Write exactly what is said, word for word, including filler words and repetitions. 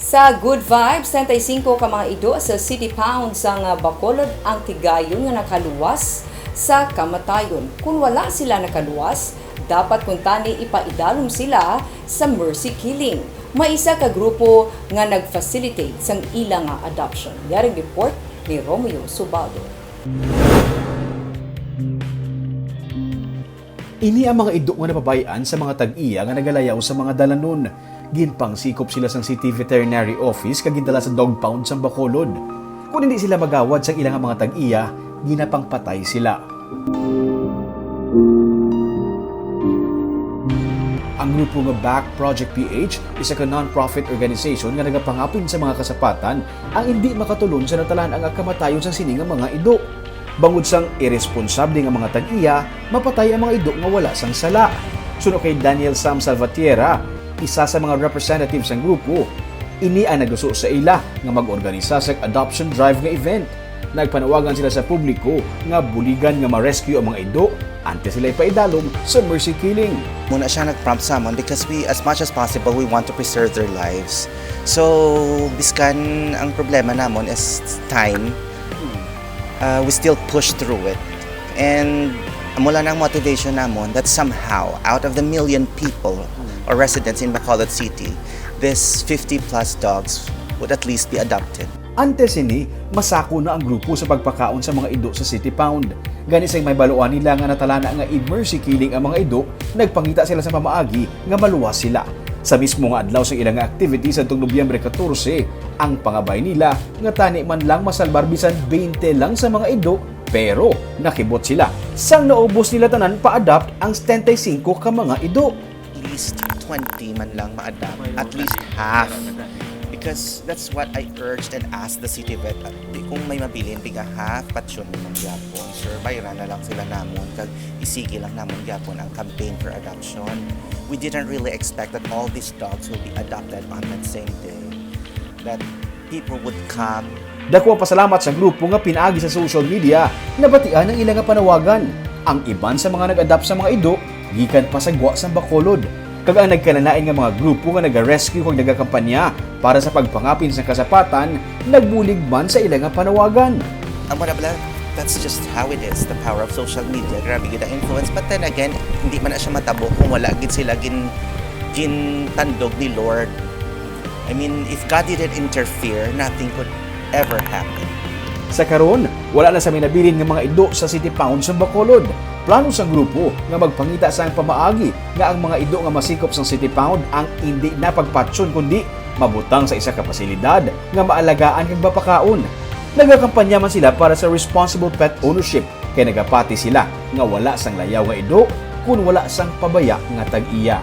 Sa Good Vibes, treinta y cinco ka mga ido sa City Pound sang Bacolod ang tigayon nga nakaluwas sa kamatayon. Kon wala sila nakaluwas, dapat kuntani ipaidalom sila sa mercy killing. May isa ka grupo nga nag-facilitate sang ila nga adoption. Yari ang report ni Romeo Subaldo. Ini ang mga ido nga nababay-an sa mga tag-iya nga nagalayaw sa mga dalanon. Ginpangsikop sila sang City Veterinary Office kag gindala sa dog pound sang Bacolod. Kon hindi sila magawad sang ila nga mga tag-iya, ginapangpatay sila. Ang grupo nga Back Project P H, isa ka non-profit organization nga nagapangapin sa mga kasapatan ang hindi makatulon sa natalan-a nga kamatayon sa sini nga mga ido. Bangod sang iresponsable nga mga tag-iya, mapatay ang mga ido nga wala sang sala. Suno kay Daniel Sam Salvatierra, isa sa mga representative sang grupo, ini ang nagluso sa ila nga mag-organisa sa adoption drive nga event. Nagpanawagan sila sa publiko nga buligan nga ma-rescue ang mga ido antes sila ipaidalom sa mercy killing. Muna siya nag-prompt sa amon because we, as much as possible, we want to preserve their lives. So, biskan ang problema namon is time, uh, we still push through it. And mula ng motivation namon that somehow, out of the million people or residents in Bacolod City, this fifty plus dogs would at least be adopted. Antes sini, masako na ang grupo sa pagpakaon sa mga ido sa City Pound. Gani, sang mahibaluan nila nga natalana nga i-mercy killing ang mga ido, nagpangita sila sa pamaagi nga maluwas sila. Sa mismo nga adlaw sa ila nga activity sadtong Nobyembre catorce, ang pangabay nila nga tani man lang masalbar bisan twenty lang sa mga ido, pero nakibot sila sang naubos nila tanan pa-adopt ang setenta y cinco ka mga ido. At least twenty man lang ma-adapt, at least half. Because that's what I urged and asked the city vet. Di, kung may mabilin, biga half, patyon mo man gyapon. Sir, bayran na lang sila namon, kag isigi lang namon gyapon ang campaign for adoption. We didn't really expect that all these dogs will be adopted on that same day. That people would come. Dako ang pasalamat sa grupo nga pinaagi sa social media nabatian ang ila nga panawagan. Ang iban sa mga nag-adopt sa mga ido gikan pa sa gwa sang Bacolod, kag ang nagkalain-lain nga mga grupo nga naga-rescue kag nagakampanya para sa pagpangapin sang kasapatan nagbulig man sa ila nga panawagan. Ang mga bla-, that's just how it is, the power of social media. Grabe gid ang influence. But then again, hindi man na siya matabo kung wala gid sila gin-, gintandog ni Lord. I mean, if God didn't interfere, nothing could ever happen. Sa karon, wala na sa minabilin nga mga ido sa City Pound sa Bacolod. Plano sang grupo nga magpangita sang pamaagi nga ang mga ido nga masikop sang City Pound ang indi na pagpatyon, kundi mabutang sa isa ka pasilidad nga maalagaan kag mapakaon. Nagakampanya man sila para sa responsible pet ownership, kay nagapati sila nga wala sang layaw nga ido kon wala sang pabaya nga tag-iya.